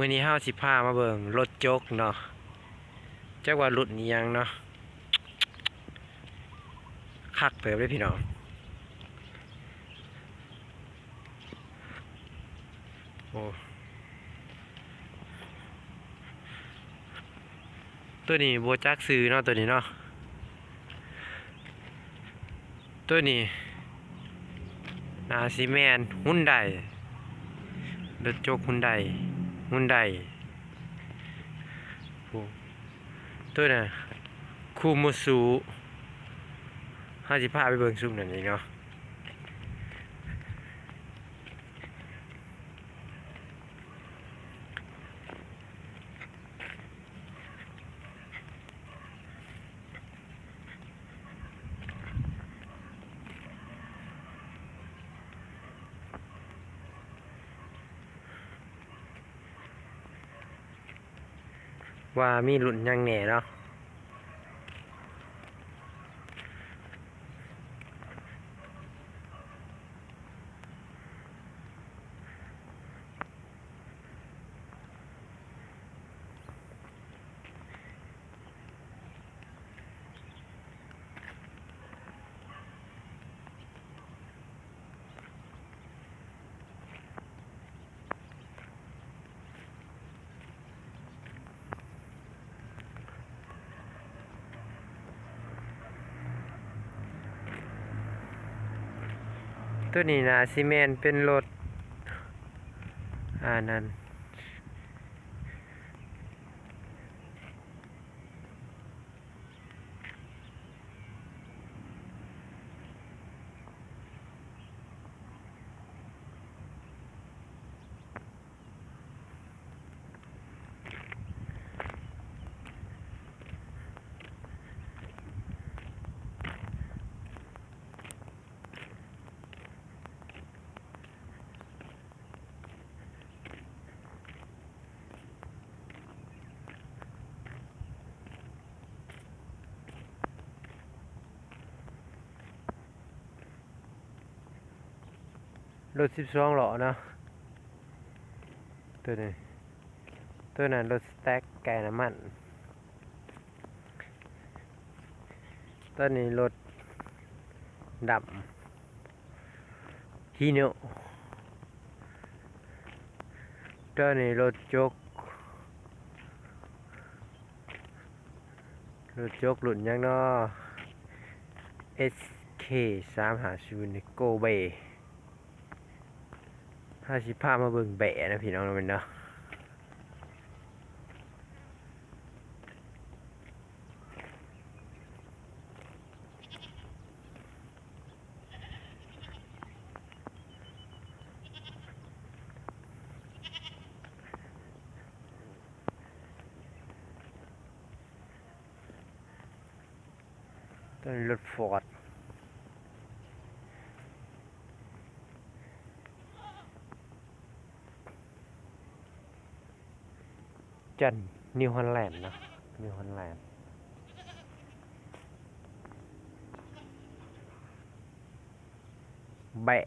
ມື້ນີ້ເຮົາຊິພາມາເບິ່ງລົດຈົກເນາະ ຈັກວ່າລຸ້ນອີ່ຫຍັງເນາະ ຄັກເຕີບເດ້ພີ່ນ້ອງ. ໂອ້ ໂຕນີ້ບໍ່ຈັກຊື່ເນາະ ໂຕນີ້ເນາະ. ໂຕນີ້ໜ້າຊິແມ່ນຮຸນໄດ ລົດຈົກຮຸນໄດ ຮຸນໄດ. ໂອ້ ໂຕນັ້ນຄູໂມຊູ ເຮົາຊິພາໄປເບິ່ງຊຸມນັ້ນອີກເນາະ. ວ່າມີລຸ້ນຫຍັງແດ່ເນາະ. ໂຕນີ້ໜ້າຊິແມ່ນເປັນລົດ ອັນນັ້ນ ລົດສິບສອງລໍ້ເນາະ ໂຕນີ້ ໂຕນັ້ນລົດສະແຕັກແກ່ນ້ຳມັນ ໂຕນີ້ລົດດຳ ຮີໂນ ໂຕນີ້ລົດຈົກ ລົດຈົກລຸ້ນຫຍັງເນາະ ເອັສເຄສາມຫ້າສູນໂກເບ. ເຮົາຊິພາມາເບິ່ງແບ້ນະພີ່ນ້ອງເນາະ ແມ່ນເນາະ. ໂຕນີ້ລົດຟອດ ຈັນ ນິວໂຮແລນເນາະ ນິວໂຮແລນ ແບ້